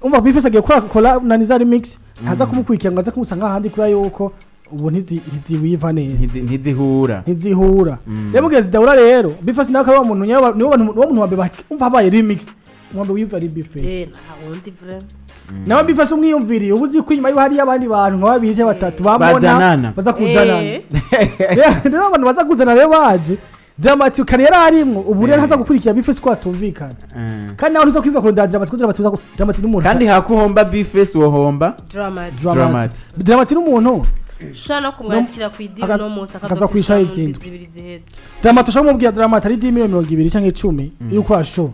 Umva, B-Face agiye gukora collab na Niza remix, ntaza kumukurikira ngo aze kumusanga ahandi, kubera yuko ubu ntiziwiva neza. Ntizihura. Ntizihura. Rero mugihe zidahura rero, B-Face nawe akaba umuntu nyawe, niwo muntu wa mbere umva habaye remix, umwambe wiva ari B-Face. Nta wundi vraiment. Nawe B-Face umwiyumviriye, uba uzi ko inyuma yiwe hariyo abandi bantu nka babiri cyangwa batatu bamubona. Bazanana. Baza kuzanana. Rero abantu baza kuzana rero baje, Drama-T kare yari arimwo, ubu rero ntaza gukurikira B-Face ko batumvikana. Kandi nawe ntuza kwivuga kurondera Drama-T, kuko Drama-T Drama-T n'umuntu. Kandi hakuhomba B-Face, wohomba Drama. Drama-T. Drama-T n'umuntu Ushobora no kumwandikira ku idini no munsi akaza akaza kwishura kwishura mu izindi. ndwi 2 ziheze. Drama-T ushobora kumubwira, Drama-T ari 20 miliyoni cyangwa 10 yuko asho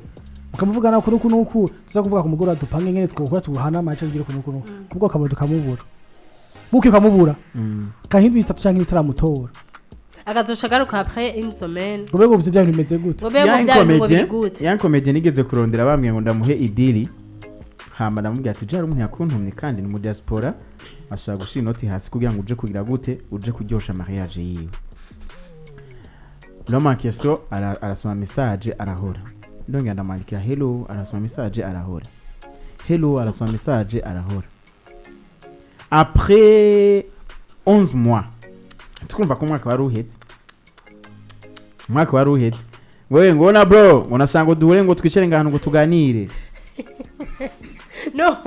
mukamuvugana kuri uku n'uku, tuza kuvuga ku mugoroba dupange ngene twokora, tubuhana amace tugire uku n'uku n'uku, kubwo akabona tukamubura, buke ukamubura kandi 3 cyangwa utaramutora. Akazoca agaruka après une semaine. Ngo mbega ubu bya bintu bimeze gute? Ngo mbega bya bintu ngo biri gute? Yan comédien nigeze kurondera, bambwiye ngo ndamuhe idiri, hama ndamubwira ati jari umuntu yakuntumye kandi ni mu diaspora, ashaka gushira inoti hasi kugira ngo uje kugira gute, uje kuryosha mariage yiwe. L'homme en question arasoma message arahora. Ndongera ndamwandikira hello, arasoma message arahora, hello, arasoma message arahora. Après 11 mois, tukumva ko umwaka wari uhetse, umwaka wari uhetse, ngo "We, ngo na bro, ngo nasanga duhure, ngo twicare ngahantu, ngo tuganire." No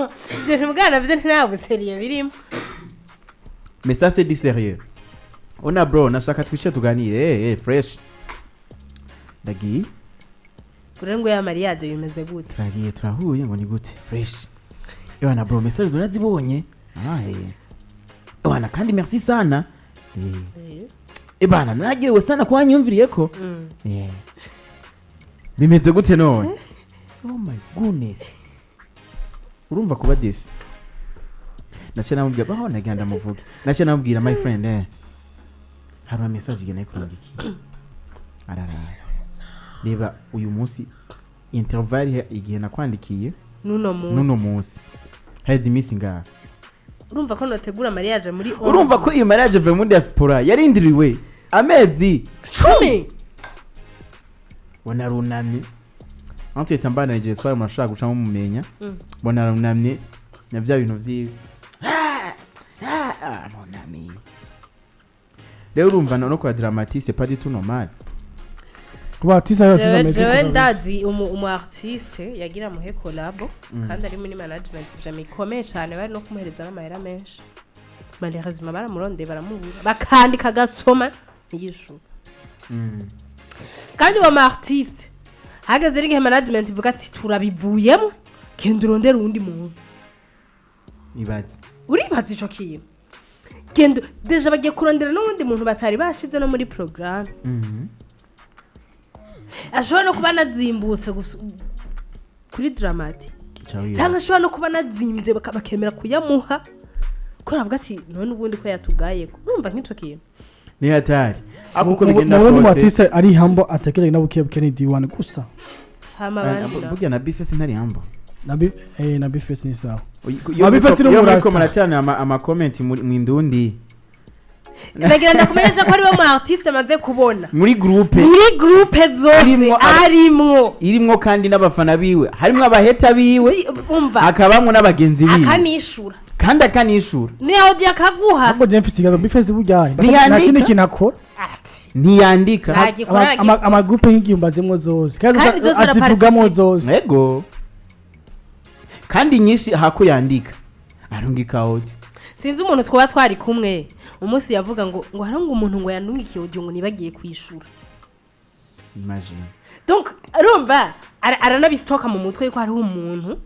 ibyo bintu bwana byo ntabwo sérieux birimo. Mais ça, c'est du sérieux. Ona bro, nashaka twicare tuganire. Fresh, ndagiye. Kure ngo ya mariage bimeze gute? Turagiye, turahuye, ngo ni gute, fresh. Ewana bro, message urazibonye? Ah, ewana, kandi merci sana. Ebana naragiwe sana kuba nyumviriye ko bimeze gute none? Oh my goodness, urumva kuba disi. Naciye namubwira baho, nagira ndamuvuge, naciye namubwira: "My friend, hari message igena ikurungikiye." Ararara, reba uyu munsi intervalle igihe nakwandikiye n'uno munsi. N'uno munsi haheze iminsi ngaha. Urumva ko notegura mariage muri Urumva ko iyo mariage vuye muri diaspora yarindiriwe amezi 10. Bona arunamye aho tuyita mbana igihe twari murashobora gucamo mumenya. Bona arunamye na bya bintu vyiwe. Ah, mon ami, rero urumva no kwa Drama-T, c'est pas du tout normal. Kuba artiste yose Jewe ameze. Jewe ndazi umu artiste yagira muhe collabo, kandi ari muri management vraiment ikomeye cyane, bari no kumuhereza n'amahera menshi. Malheureusement baramurondeye baramubura, bakandika agasoma ntiyishure. Kandi uwo mu artiste hageze n'igihe management ivuga ati: "Turabivuyemo, genda urondere uwundi muntu." Ibaze. Uribaza ico kintu? Genda, déjà bagiye kurondera n'uwundi muntu batari bashize no muri programme, ashobora no kuba anazimbutse gusa kuri Drama-T, cyangwa ashobora no kuba anazimbye bakemera kuyamuha, ko aravuga ati: "None ubundi ko yatugaye?" Urumva nk'ico kintu? Ni hatari ariko uko bigenda Mu kose. artiste ari humble, atekereza na buke buke, ni D1 gusa. Hama Ah, abandi nabo. Burya na B-Face ntari humble. Na B-Face ni sawa. Iyo Ah, B-Face ni iyo umurasta. muriko muraterana ama comment mu indundi. Ndagira ndakumenyesha ko ariwe mu artiste amaze kubona muri groupe, muri groupe zose arimwo. Irimwo kandi n'abafana biwe, harimwo abaheta biwe, Umva, hakabamwo n'abagenzi biwe. Akanishura. Kandi akanishura. Niyo audio akaguha. Ahubwo je mfite ikibazo, B-Face burya nta Ntiyandika. kindi kintu akora. Ati Ntiyandika. Ntagikora. Ama groupe nk'igihumbi azimwo zose kandi Kandi zose azivugamo araparticipe. zose. Ego, kandi nyinshi hako yandika arungika audio. Sinzi umuntu twaba twari kumwe umunsi yavuga ngo hari ngo umuntu ngo yanungikiye audio ngo nibagiye kwishura. Imagine. Donc urumva aranabisitoka mu mutwe yuko hariho umuntu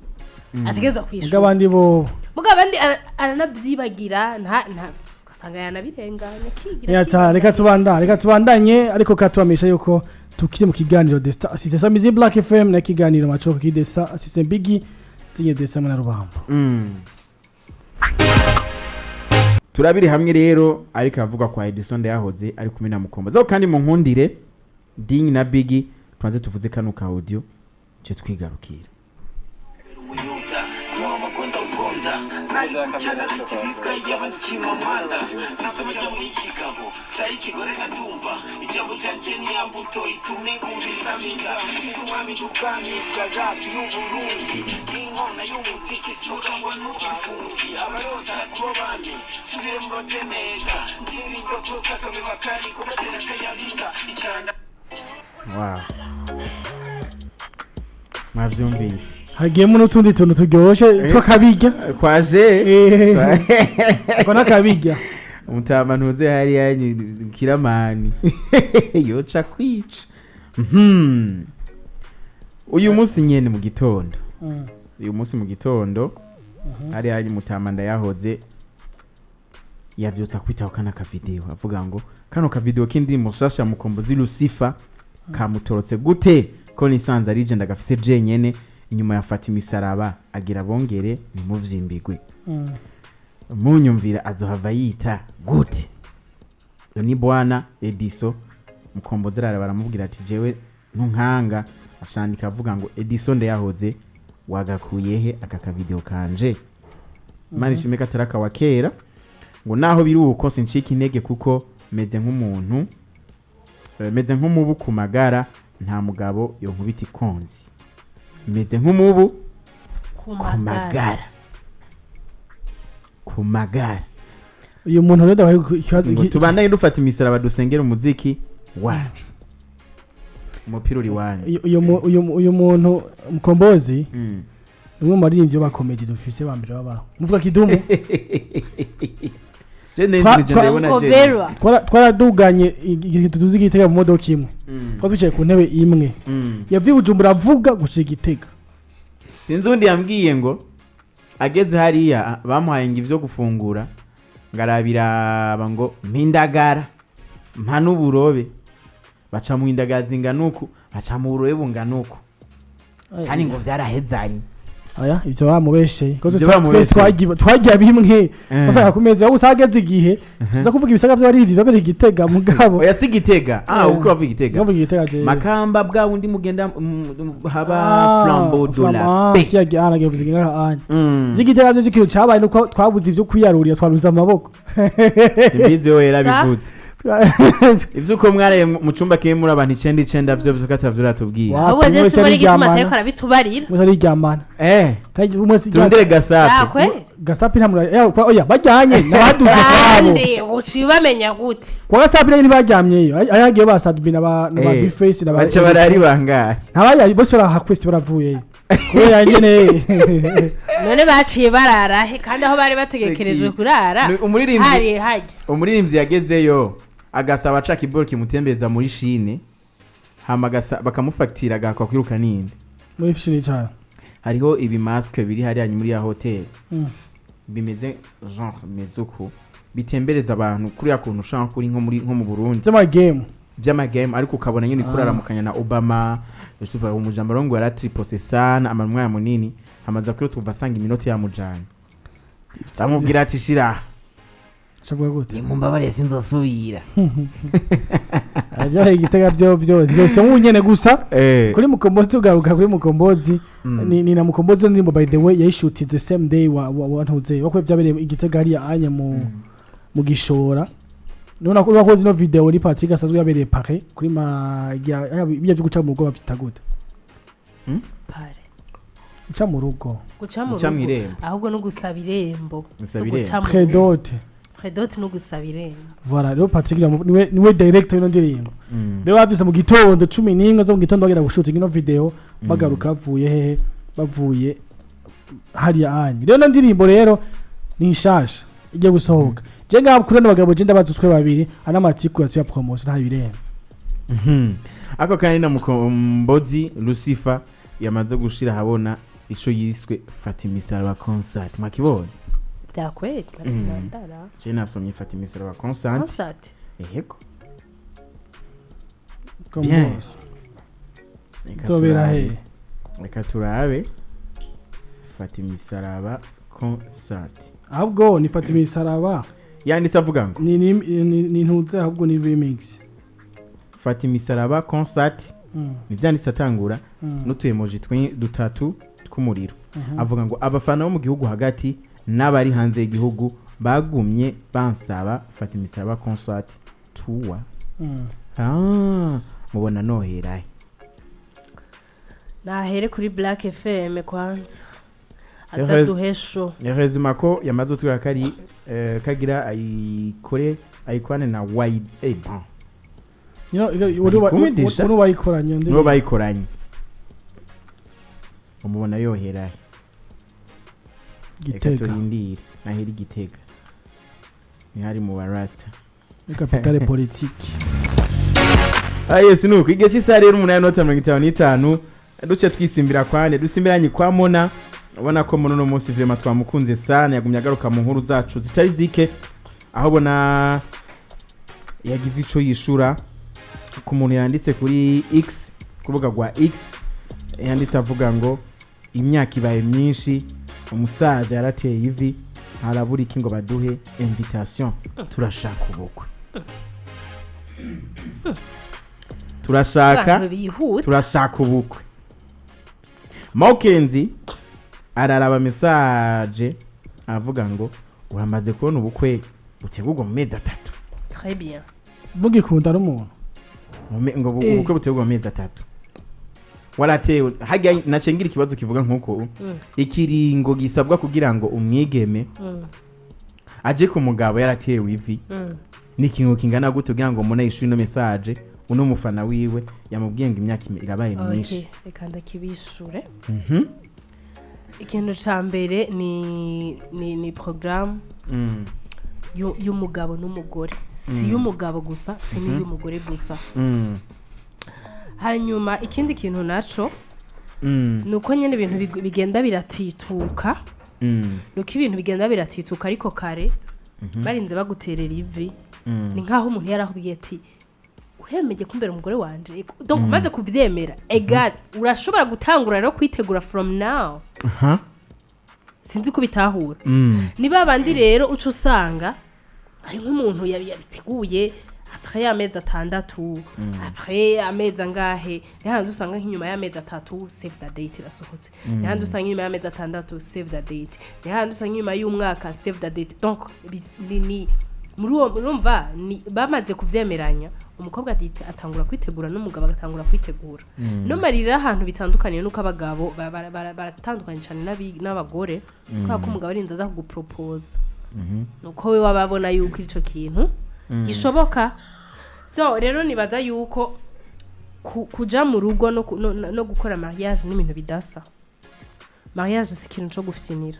ategerezwa Ubwo kwishura. abandi bo Mugabo abandi aranabyibagira, nta ugasanga yanabirenganya akigira. Yata, reka tubandanye, ariko katubamisha yuko tukiri mu kiganiro The Star Assistant Samizi Black FM na kiganiro Macoko ki The Star Assistant Biggie tinye Desta na Rubambo. Turabiri hamwe rero, ariko aravuga kwa Edison yahoze ari kumwe na Mukombo zo, kandi mu nkundire Ding na Biggie tubanze tuvuze kano ka audio cyo twigarukira. Umuyuda wama kwenda uponda. Ntari gucana bitibibwa y'abakimamanda nasaba jya muri kigabo sayikigore nkadumba ijambo ryanje ni ya mbuto ituma ingumbi isabika singa umwami ubwami bwa rap y'uburundi n'inkona y'umuziki sinocangwa n'ugifungi abarota kuba bami subire mu batemeka ndirinda koka akabeba kari kugatera kayabika icana. Wow, mwavyumvise? Hagiyemo n'utundi tuntu turyoshe tw'akabirya. Kwaje. Ako n'akabirya. Umutama ntuze hariya kiramani yoca kwica. Uyu munsi nyene mu gitondo, uyu munsi mu gitondo hariya mutama ndayahoze yavyutsa kwitaho kana kavideo avuga ngo kano kavideo k'indirimbo nshasha ya Mukombozi Lucifer kamutorotse gute, ko nisanze ari je ndagafise jenyene inyuma yafata imisaraba agira bongere ntimuvyimbigwe. Munyumvira azohava yita gute? Uyu ni bwana Ediso Mukombozi arara baramubwira ati jewe ntunkanga, ashandika avuga ngo Ediso ndayahoze wagakuye he aka kavideo kanje? Imana ishimwe ko atari akawa kera, ngo naho biri uko sincika intege kuko meze nk'umuntu meze nk'umubu ku magara, nta mugabo yonkubita ikonzi, meze nk'umubu ku ku magara. Magara, ku magara. Uyu muntu rero ndabaye ikibazo. Ngo tubandanye dufata imisaraba dusengera umuziki wacu, umupira uri wanyu. Uyu muntu Mukombozi ni umwe mu baririmbyi b'abakomedi dufise ba mbere babaho, muvuga Kidumu. Je nendije ndabona je. Oberwa. Twaraduganye igihe tuzi Igitega mu modoka imwe, twari twicaye ku ntebe imwe. Yavuye i Bujumbura avuga gushika Igitega. Sinzi undi yambwiye ngo ageze hariya bamuhaye ngo ivyo gufungura, ngo arabiraba ngo mpindagara mpa n'uburobe, baca mu indagara zingana uku, baca mu burobe bungana uku, kandi ngo vyarahezanye. Aya ivyo bamubesheye kuko Ivyo twese bamubesheye. twagiye bimwe wasanga ku meza, aho usanga igihe tuza kuvuga ibisaga vy'abaririmbyi babereye Igitega mugabo. Oya, si Igitega, uko bavuga Igitega. Bavuga Igitega jewe. Makamba bwa wundi mugenda haba Flambeau de la Paix. Kiyagiye aragiye kuziga ngaha anya. Vy'Igitega vyo ikintu cabaye nuko twabuze ivyo kwiyarurira, twaruza amaboko. Simbizi wewe yarabivuze ivyo uko mwaraye mu cumba kimwe muri abantu icenda icenda, vyo vyo katavyo uratubwiye. Ahubwo je Umwe simbona wese igituma aryamana. atariko arabitubarira. Mwese aryamana. Kandi umwe wese Turondere Gasape. Yakwe. Gasapi nta muntu oya bajyanye n'abaduze kwabo. Kandi uciye ubamenya gute? Kwa Gasapi rero ntibaryamyeyo, ayagiye ba Sadbi na ba Bface na ba Baca barari bangahe? Ntabayaye bose barahakwese baravuyeyo kubera nyene. None baciye barara he kandi aho bari bategekerejwe kurara Ni umuririmbyi. hari hajya? Umuririmbyi yagezeyo agasaba aca kiboro kimutembereza muri shine, hama bakamufatira agahakwa kwiruka ninde. Muri fishini cyane. Hariho ibimaske biri hariya muri ya hoteli bimeze genre bimeze uku, bitembereza abantu kuriya kuntu ushaka kuri nko muri nko mu Burundi. By'ama game. By'amagame, ariko ukabona nyine kuraramukanya na Obama. Yusufa umujambo rongo yaratripose sana amara umwanya munini, hamaze kuri twumva asanga iminota yamujanye, amubwira ati shira. Shavuga gute? Nimumbabare sinzosubira. Byabaye Igitega byo byose byose nk'unyene gusa. Kuri Mukombozi, ugaruka kuri Mukombozi, ni na Mukombozi ndirimbo by the way yayishuti the same day wa ntuze wakwe byabereye Igitega hariya anya mu Gishora. None ko wakoze ino video ni Patrick asanzwe yabereye Paris kuri ma bijya byo guca mu rugo bavyita gute? Pare. Guca mu rugo. Guca mu Guca rugo. mw'irembo. Ahubwo no gusaba irembo. Gusaba Si guca irembo. mu rugo. Predote. Predote no gusaba irembo. Voilà, rero Patrick niwe director w'ino ndirimbo. Rero bavyuse mu gitondo 11 zo mu gitondo bagenda gushutinga ino video, bagaruka bavuye hehe? Bavuye hariya anye. Rero ino ndirimbo rero ni nshasha igiye gusohoka. Je ngaha kuri bano bagabo je ndabazi utwe babiri anamatiku yatuya promotion nta birenze. Ako kandi na Mukombozi Lucifer yamaze gushira ahabona ico yiswe Fata Imisaraba concert, mwakibonye? Byakweri. Ndara. Je nasomye Fata Imisaraba concert. Concert. Eheko. Kombozi. Reka Nzobera turabe. hehe? Reka turabe Fata Imisaraba concert. Ahubwo ni Fata Imisaraba. Yanditse avuga ngo ni ntuze, ahubwo ni remix. Fata Imisaraba concert. Nivyanditse atangura n'utu emoji dutatu tw'umuriro, avuga ngo abafana bo mu gihugu hagati N'abari hanze y'igihugu bagumye bansaba Fata Imisaraba concert tour. Ah, mubona noherahe? Nahere kuri Black FM kwanza, aza show. Hezima ko yamaze gutwara kari kagira ayikore, ayikorane na Wide, bon. Kumidisha? Uri wayikoranye undi? Nibo bayikoranye. Umubona yoherahe? Reka Gitega. Turindire naheri Gitega ntihari mu barasta. Ni capitale politique. Ah yes, nuko igihe cy'isaha rero 8:55, duce twisimbira kwane, dusimbiranye kwa Mona. Ubona ko muri uno munsi vraiment twamukunze sana, yagumye agaruka mu nkuru zacu zitari zike, aho ubona yagize ico yishura ku muntu yanditse kuri X, ku rubuga rwa X, yanditse avuga ngo imyaka ibaye myinshi, umusaza yarateye ivi, harabura iki ngo baduhe invitation? Turashaka ubukwe, turashaka Abantu bihuta. Turashaka ubukwe. Mokenzi araraba message avuga ngo uramaze kubona ubukwe butegurwa mu mezi 3? Très bien. Mugikunda n'umuntu. Ngo ubukwe butegurwa mu mezi 3 waratewe hajya. Nacengira ikibazo kivuga nkuko ikiringo gisabwa kugira ngo umwigeme aje ku mugabo yaratewe ivi ni ikintu kingana gute, kugira ngo umuntu yishure ino message, uno mufana wiwe yamubwiye ngo imyaka irabaye myinshi. Okay, reka ndakibishure. Ikintu ca mbere ni programme y'umugabo n'umugore, si y'umugabo gusa, si n'iy'umugore gusa. Hanyuma ikindi kintu naco ni uko nyine ibintu bigenda biratituka. Ni uko ibintu bigenda biratituka, ariko kare barinze baguterera ivi, ni nk'aho umuntu yarakubwiye ati uremeye kumbera umugore wanje. Donc umaze kuvyemera, egal, urashobora gutangura rero kwitegura from now. Sinzi kubitahura. Ni babandi rero uca usanga ari nk'umuntu yabiteguye après y'amezi 6, après amezi angahe. Ni usanga nk'inyuma y'amezi 3 save the date irasohotse, ni handi usanga inyuma y'amezi 6 save the date, ni handi usanga inyuma y'umwaka save the date. Donc ni muri uwo, urumva ni bamaze kuvyemeranya, umukobwa atangura kwitegura n'umugabo agatangura kwitegura. No marira ahantu bitandukaniye nuko abagabo baratandukanye cyane n'abagore, kubera ko umugabo arinze aza kugupropoza, nuko we waba abona yuko ico kintu gishoboka. So rero nibaza yuko kuja mu rugo no gukora mariage n'ibintu bidasa. Mariage si ikintu co gufyinira.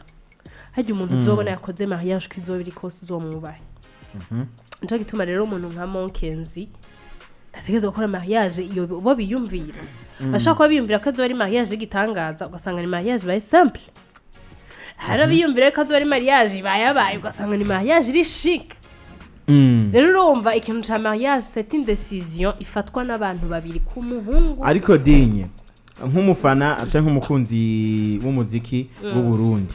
Harya umuntu uzobona yakoze mariage, ko izoba iri kose uzomwubahe. Nico gituma rero umuntu nka Monkenzi ategerezwa gukora mariage iyo bo biyumvira. Bashobora kuba biyumvira ko azoba ari mariage y'igitangaza, ugasanga ni mariage ibaye simple. Hari abiyumvira ko azoba ari mariage ibayabaye, ugasanga ni mariage iri chic. Rero urumva ikintu ca mariage, c'est une décision ifatwa n'abantu babiri, ku muhungu. Ariko dinye nk'umufana canke nk'umukunzi w'umuziki w'u Burundi,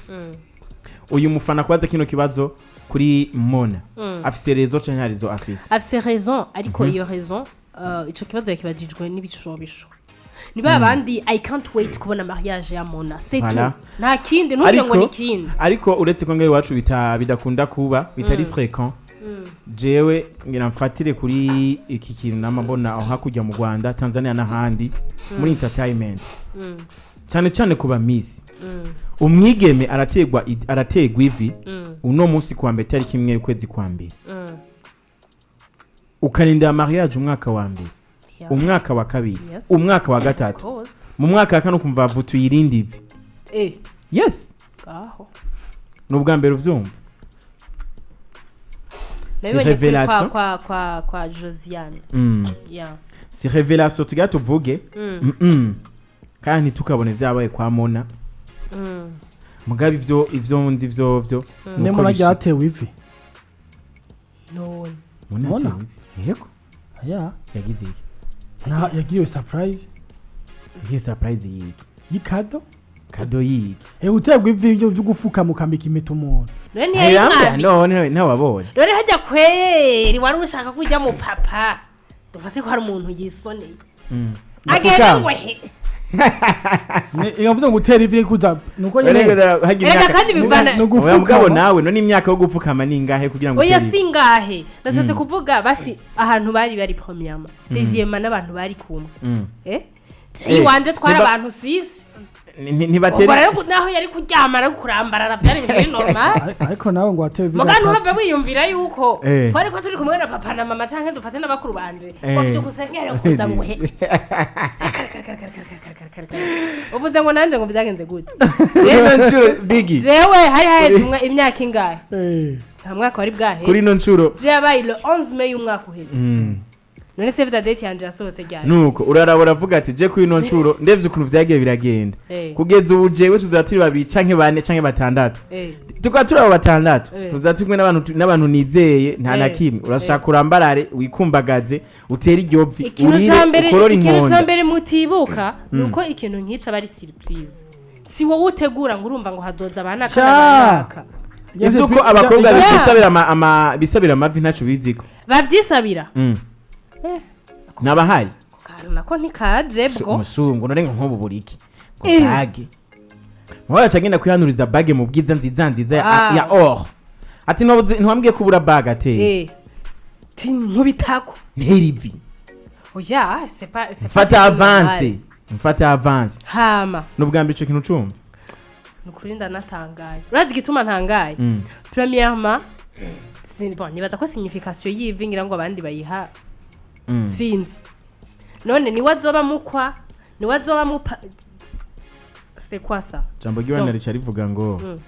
uyu mufana kubaza kino kibazo kuri Mona, afise raison canke nta raison afise? Afise raison, ariko iyo raison, ico kibazo yakibajijwe n'ibishobisho. Ni ba bandi "I can't wait kubona mariage ya Mona", c'est Voilà. tout, nta kindi, ntugire ngo ni ikindi. Ariko uretse ko ngaho iwacu bidakunda kuba, bitari fréquent, jewe ngira mfatire kuri iki kintu namabona aho hakurya mu Rwanda, Tanzania n'ahandi muri entertainment, cyane cyane kuba miss, umwigeme arategwa ivi uno munsi kuwa mbere, tariki 1 y'ukwezi kwa mbere, ukarindira mariage umwaka wa mbere, umwaka wa kabiri, umwaka wa gatatu, Of course. mu mwaka wa kane ukumva bavutuye irindi ivi. Yes. Aho. Ni ubwa mbere uvyumva. Si Nabibonye kuri kwa révélation. kwa Josiane. Yeah. Si révélation tugira tuvuge. Kandi ntitukabone vyabaye kwa Mona. Mugabe ivyo nzi vyovyo nuko Ne Mona bishika. ryatewe ivi? None. Mona Mona? yatewe ivi, yego. Ya. Yagize iki? Nta yagiriwe surprise. Yagize surprise yiki? Y'ikado. Kado yiki? Eh, uterwa ivi byo gufuka mukambika impeta umuntu. None ntiyayimwambitse. None ntawabonye. Rero hajya kweri wari ushaka kujya mu papa, dufate ko hari umuntu yisoneye agenda Ndapfukama. ngo he. Iravuze ngo utera ivi kuza nuko nyene. Erega kandi bivana Ni Oya, mugabo ugupfukama. nawe none imyaka yo gupfukama ni ingahe kugira ngo Oya, utere ivi? singahe nashatse kuvuga, basi ahantu bari premièrement, deuxièmement n'abantu bari kumwe. Iwanje twari abantu six. Ubwo Ntibatera. Rero naho yari kuryama, ari kurambarara, byari ibintu biri normal. Ariko nawe ngo watera ivi Muga gatatu. ntuhave wiyumvira yuko twari ko turi kumwe na papa na mama canke dufate n'abakuru banje ngo byukusenge kuza ngo he. Uvuze ngo nanje ngo byagenze gute? Kuri ino nshuro, Biggie. Jewe hari haheze imyaka ingahe? Nta mwaka wari bwahe. Kuri ino nshuro. Je yabaye le 11 mai y'umwaka uheze. None save the date yanje yasohotse ryari? Nuko uraraba uravuga ati: "Je kuri ino nshuro ndevye ukuntu vyagiye biragenda, kugeza ubu jewe tuzaba turi babiri canke bane canke batandatu, tukaba turi abo batandatu, tuzaba turi kumwe n'abantu nizeye, nta na kimwe. Urashaka urambarare, wikumbagaze, utere iryo vi, Ikintu urire, ca mbere, ukorore ikintu ca inkonda." mbere mutibuka ni uko ikintu nk'ico aba ari surprise. Si wowe utegura ngo urumva ngo hazoza abana Sha! kanaka. Ivyo uko abakobwa bisabira amavi ntaco biziko. Bavyisabira. Nabahaye. Ako kantu nako ntikaje bwo. Umusungu none ngo nk'ubu buriki ngo bague nkora ca ngenda kwihanuriza bague mu bwiza nziza nziza ya, ya or, ati: "Ntiwambwiye ko ubura bague?" Ateye. Ti nkubitako. Ntera ivi. Oya, c'est pas Mfata du tout avance. normal. Mfata avance. Hama N'ubwa mbere ico kintu cumva. Nukuri ndanatangaye. Urazi igituma ntangaye? Premièrement, bon, nibaza ko signification y'ivi ngira ngo abandi bayiha, sinzi. None niwe azoba mukwa, niwe azoba mupa, c'est quoi ça? Jambo ry'Imana rica rivuga ngo mbura.